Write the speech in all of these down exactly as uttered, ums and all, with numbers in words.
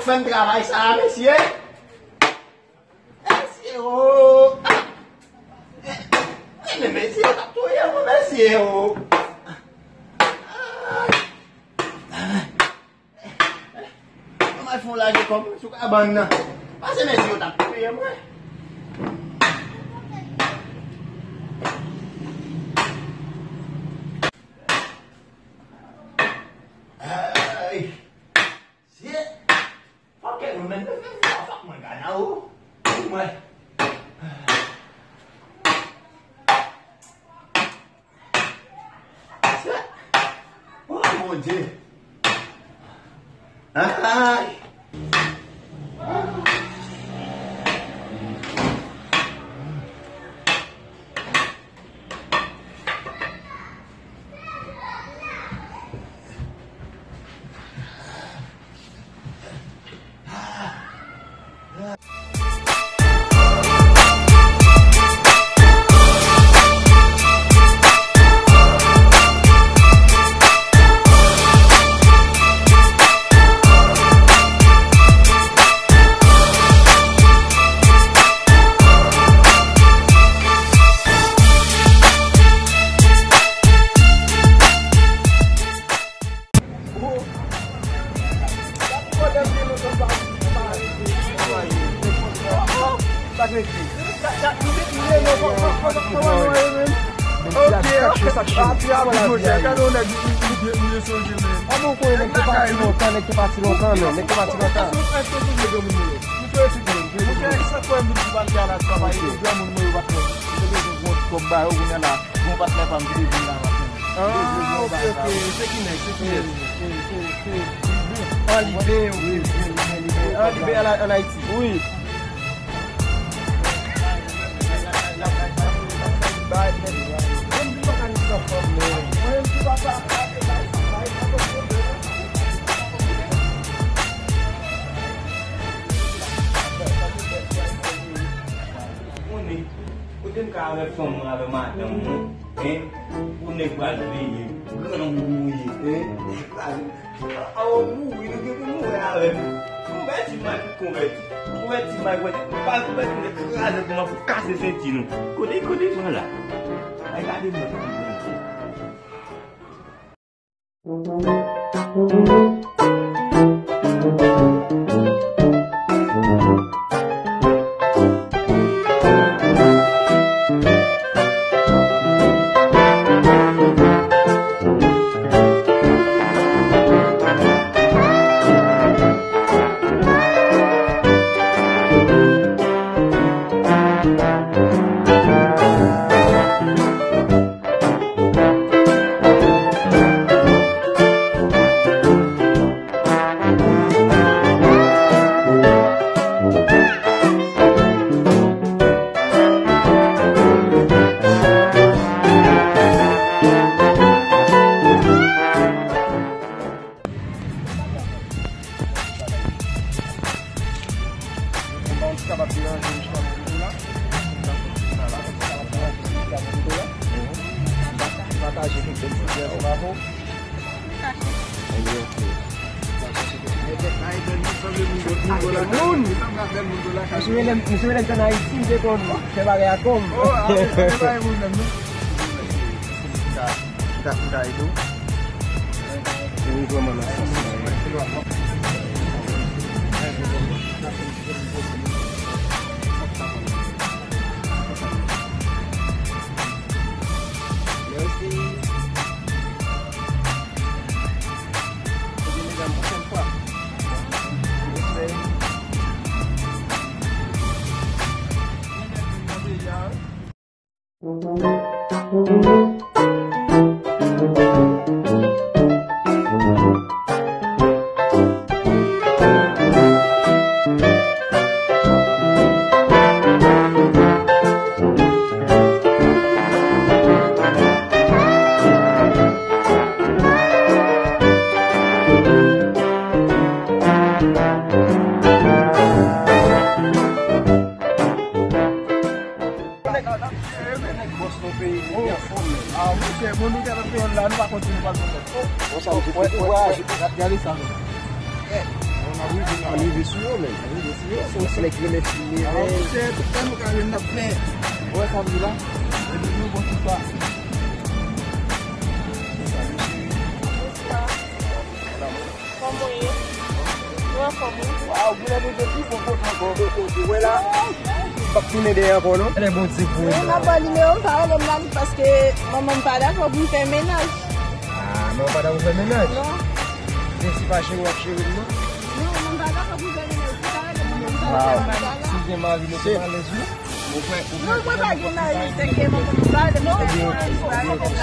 Menm travay sa a, mesye. Mesye, o. Men mesye, yo t ap touye mwen, mesye, o. Ay. Kòman fè w lage kòb sou kabann nan? Pase mesye yo t ap touye mwen. Ay. Shit. Fòk ke nou menm nou fè fò, fòk mwen gade ou. Mwen. Oh, Bondye. Ay. Ah, ok, ok. Se ki nèg, se ki nèg? Anlibe, ok. Anlibe an, an Ayiti. Wi. Konnen, kote m ka avè fanm mwen, avè madanm mwen, en? Pou nèg pral veye, granmoun ou ye, en? Nèg pral, a, ou mouri, nou gen pou mouri avè l. Konvèti, m al konvèti. Konvèti, m al konvèti. M pa konvèti, nèg kraze pou mwen, pou kase senti nou. Kote, kote, mwen la. Ay, gade mwen, kote mwen la. Pataje kèk bèl ti vyèj, bravo. Moun! Misye menm, misye menm t ann Ayiti, m te konn fè bagay ak kò m. Wi, vrèman nan sans sa. Mèsi. Ebyen, medam, pwochèn fwa. Respè. Nèg bòs nan peyi, nèg ki anfòm, men. Ah, monchè, bon, nou te nan peyi la, nou pa kontinye pral nan bòs. Bon, sa, misye te kouraje. Gade sa, non. Wi, vin rive sou yo, men. Rive sou yo. Se yon nèg ki renmen fime, men. Ah, monchè, tout sa nou ka jwenn n ap fè. Ou wè sa m di la? Epi nou bon tout sa. Bonswa. Kòman w ye? Ou anfòm, wi? Waw, goumen nou de pi bon kote ankò. Ou wè la? M p ap tounen dèyè ankò, non. Gade Bondye pou ou. Wi, m ap ba w nimewo m, pa rele m la, paske manman m pa dakò pou m fè mennaj. Ah, men ou pa dakò fè mennaj? Non. Jezi pa cheri w ap cheri m, non? Non, manman m pa dakò pou m fè mennaj. Ou pa rele manman m, pa rele manman m. Waw. Si w gen mari, mete m alèz, wi. Ou kwè, ou kwè. Non, mwen pa gen mari, se ke manman m pa rele m fè mennaj.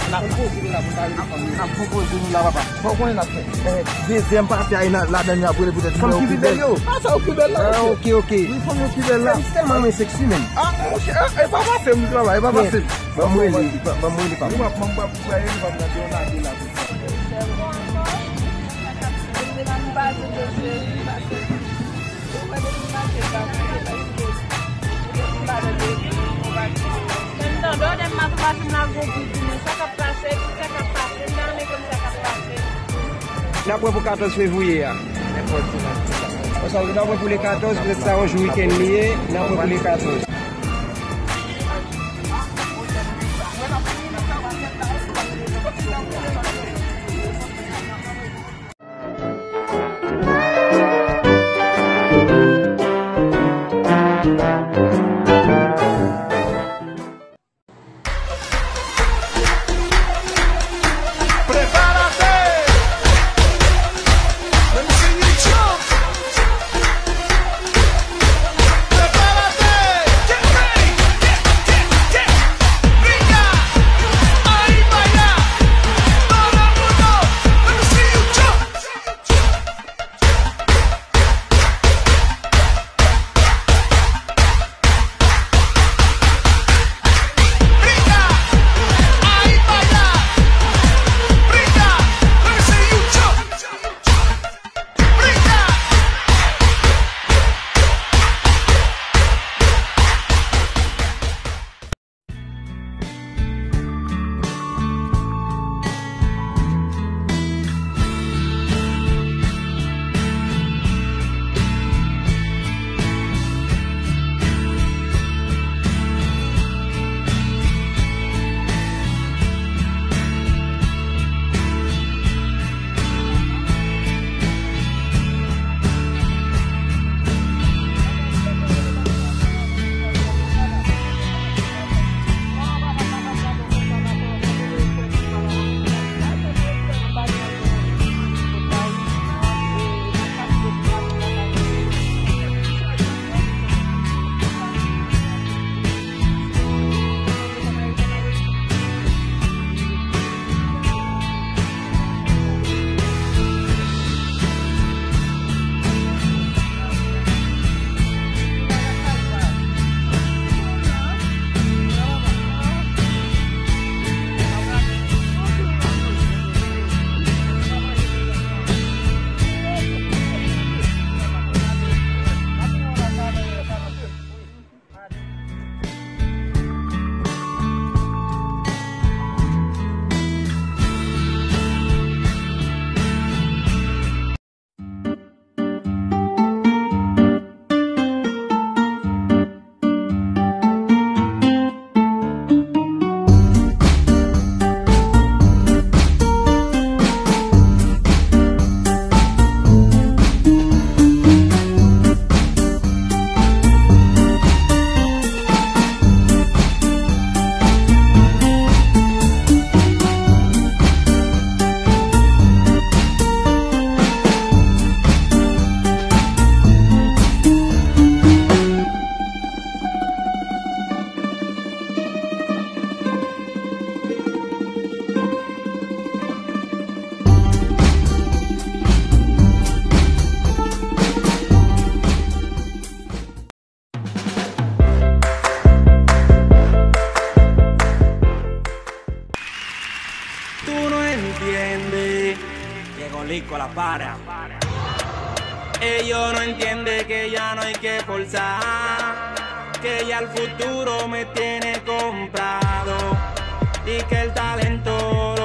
N ap konpoze nou la, papa. Sa w konnen n ap fè? Eh, dezyèm pati a, e nan, ladan yo ap rele poutèt fanm ki pi bèl yo. Ah, sa yo pi bèl la, ah, ok, ok. Wi, fanm yo pi bèl la. Fanm tèlman renmen seksi, menm. Ah, monchè, ah, e pa pase m travay, e pa pase m. Ban m rele, ban m rele, papa. Wi, m ap, m ap, m ap rele, m ap lage yon lage la. N ap wè pou katòz fevriye a. Sa vle di n ap wè pou le katòz, petèt sa yon jou wikenn li ye, n ap wè pou le katòz. Prepárate. Let me see you jump. Prepárate. Get ready. Get, get, get. Brinca. Ahí baila. Todo el mundo. Let me see you jump. Tú no entiendes que con Lico la para. Ellos no entienden que ya no hay que forzar, que ya el futuro me tiene comprado y que el talento